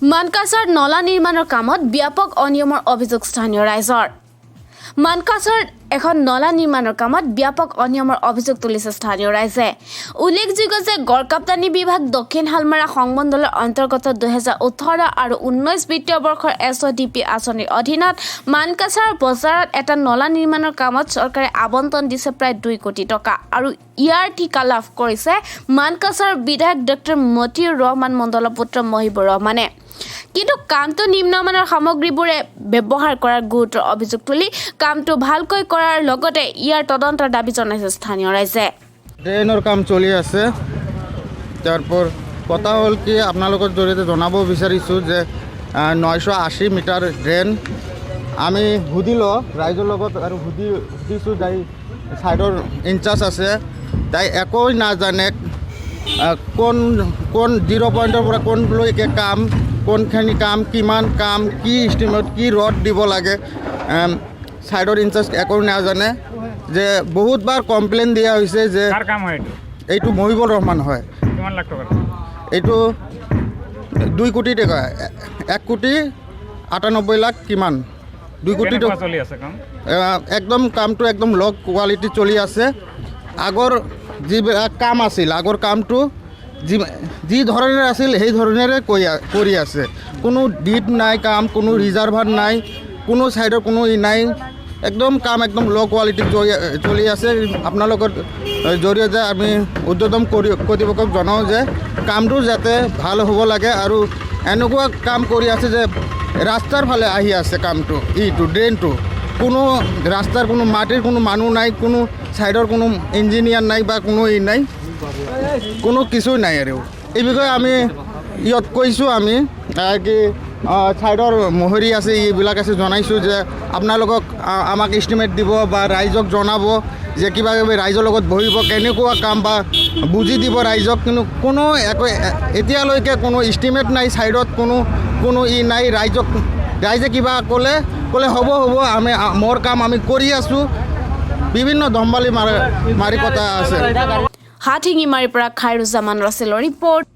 মানকাছাৰ নলা নিৰ্মাণৰ কামত ব্যাপক অনিয়মৰ অভিযোগ স্থানীয় ৰাইজৰ। মানকাছাৰত এখন নলা নিৰ্মাণৰ কামত ব্যাপক অনিয়মৰ অভিযোগ তুলিছে স্থানীয় ৰাইজে। উল্লেখযোগ্য যে গড়কাপ্তানি বিভাগ দক্ষিণ শালমাৰা সংমণ্ডলৰ অন্তৰ্গত 2018 আৰু 19 বিত্তীয় বৰ্ষৰ এছঅ'ডিপি আঁচনিৰ অধীনত মানকাছাৰ বজাৰত এটা নলা নিৰ্মাণৰ কামত চৰকাৰে আবণ্টন দিছে প্ৰায় 2 কোটি টকা আৰু ইয়াৰ ঠিকা লাভ কৰিছে মানকাছাৰ বিধায়ক ডক্টৰ মতিউৰ ৰহমান মণ্ডলৰ পুত্ৰ মহিবুৰ ৰহমানে। কিন্তু কামটো নিম্নমানৰ সামগ্ৰীবোৰে ব্যৱহাৰ কৰাৰ গুৰুতৰ অভিযোগ তুলি কামটো ভালকৈ কৰাৰ লগতে ইয়াৰ তদন্তৰ দাবী জনাইছে স্থানীয় ৰাইজে। ড্ৰেইনৰ কাম চলি আছে। তাৰপৰ কথা হ'ল কি, আপোনালোকৰ জৰিয়তে জনাব বিচাৰিছোঁ যে 980 মিটাৰ ড্ৰেইন আমি সুধিলোঁ ৰাইজৰ লগত আৰু সুধিছোঁ, যাই ছাইডৰ ইনচাৰ্জ আছে, তাই একো নাজানে। কোন কোন জিৰ' পইণ্টৰ পৰা কোনলৈকে কাম, কোনখিনি কাম, কিমান কাম, কি ষ্টিমত কি ৰড দিব লাগে, ছাইডৰ ইনচাৰ্জ একো নাজানে যে বহুতবাৰ কমপ্লেইন দিয়া হৈছে যে কাৰ কাম হয় এইটো? এইটো মহিবুৰ ৰহমান হয়। কিমান লাখ টকাৰ? এইটো 2 কোটি টকা, 1 কোটি 98 লাখ কিমান, 2 কোটি কেনেকুৱা টকা। চলি আছে কাম? একদম কামটো একদম ল' কোৱালিটি চলি আছে। আগৰ যিবিলাক কাম আছিল, আগৰ কামটো যি যি ধৰণেৰে আছিল, সেই ধৰণেৰে কৰি আছে। কোনো ডিপ নাই কাম, কোনো ৰিজাৰ্ভাৰ নাই, কোনো ছাইডৰ কোনো ই নাই। একদম কাম একদম ল' কোৱালিটিত চলি আছে। আপোনালোকৰ জৰিয়তে আমি উদ্বোধন কৰি কৰ্তৃপক্ষক জনাওঁ যে কামটো যাতে ভাল হ'ব লাগে। আৰু এনেকুৱা কাম কৰি আছে যে ৰাস্তাৰ ফালে আহি আছে কামটো, ইটো ড্ৰেইনটো। কোনো ৰাস্তাৰ কোনো মাটিৰ কোনো মানুহ নাই, কোনো ছাইডৰ কোনো ইঞ্জিনিয়াৰ নাই বা কোনো ই নাই, কোনো কিছু নাই। আৰু এই বিষয়ে আমি ইয়াত কৈছোঁ আমি কি ছাইডৰ মহৰী আছে, এইবিলাক আছে, জনাইছোঁ যে আপোনালোকক আমাক এষ্টিমেট দিব বা ৰাইজক জনাব যে কিবা কিবি ৰাইজৰ লগত বহিব, কেনেকুৱা কাম বা বুজি দিব ৰাইজক। কিন্তু কোনো একো এতিয়ালৈকে কোনো এষ্টিমেট নাই, ছাইডত কোনো কোনো ই নাই। ৰাইজে কিবা ক'লে হ'ব হ'ব, আমি মোৰ কাম আমি কৰি আছোঁ। বিভিন্ন দম্বালি মাৰি মাৰি কথা আছে। হাটশিঙিমাৰীৰ পৰা খাইৰুজামান ৰাছেলৰ ৰিপৰ্ট।